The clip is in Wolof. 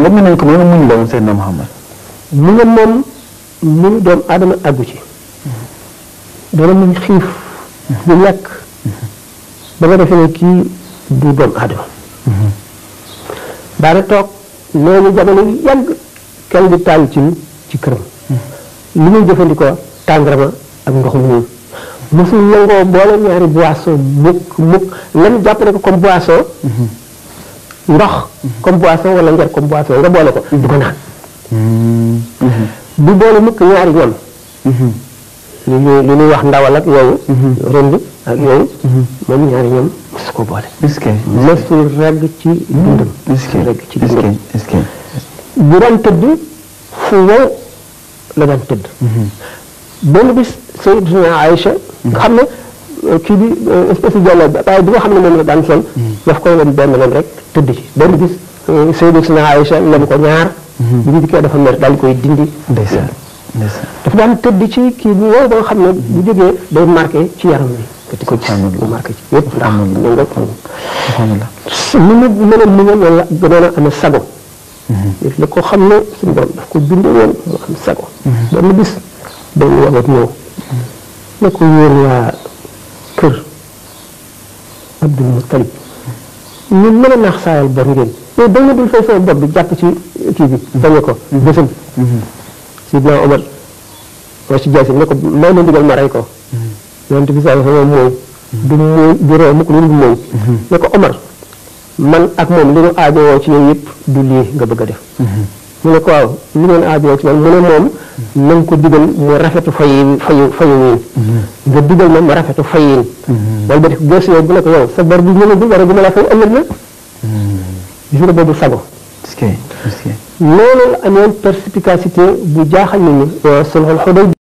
nga mën nañ ko mën a muñ la woon Seydina Muhammad. mu nga moom mu doom aadama àggu ci. dana muñ xiif. du lekk. ba nga defee ne kii du doom aadama. daana toog noonu jamono yu yàgg kenn di taal ci këram. li muy jëfandikoo tàndarama ak ndoxum ñuul. mosul nangoo boole ñaari boisson mukk lan jàpp ne ko comme boisson. ndox comme boisson wala njar comme boisson nga boole ko du ko naan. du boole mukk ñaari ñam. li ñuy wax ndawal ak yooyu. rënd ak yooyu. moom ñaari ñam mosu ko boole. mosul regg ci dundam. regg ci dundam. bu daan tëdd fu wow la daan tëdd. benn bis Sayyidina Aïcha nga xam ne kii bi espèce de jàll waaye bi nga xam ne moom la daan sol. daf koy wan benn lan rek tëdd ci benn bis Sayyidina Aïcha lem ko ñaar. bi ñu dikkee dafa mer daal di koy dindi. ndeysaan dafa daan tëdd ci kii bi wow ba nga xam ne bu jógee day marqué ci yaram wi. di ko bu marqué ci yëpp ndax ni mu mën a muñal wala gënoon a amee sago. nit la ko xam ne suñu borom daf ko bindee woon mu am sago. benn bis day wawat ñëw ne ko yéen waa kër Abdul Muttalib ñu mën a naax saayal bor ngeen yow da nga dul fay sama bopp bi jàpp ci kii bi bañe ko bésam Sidna Omar wa ci jaasi ne ko may ma ndigal ma rey ko yonent bi saa sama mooy du ree mukk lu mooy ne ko Omar man ak moom li ñu aajowoo ci yow yëpp du lii nga bëgg a def mu ne ko waaw li ngeen aajowoo ci man mu ne moom na nga ko digal mu rafetu fayu wiin nga digal ma rafetu fayin wala ba def gëstu yow bu ne ko yow sa bor bi ñëwagul war a bu ma la fay ëllëg la gis nga boobu sago loolu la amoon perspicacité bu jaaxal nit ñi sulhul Hudaybiya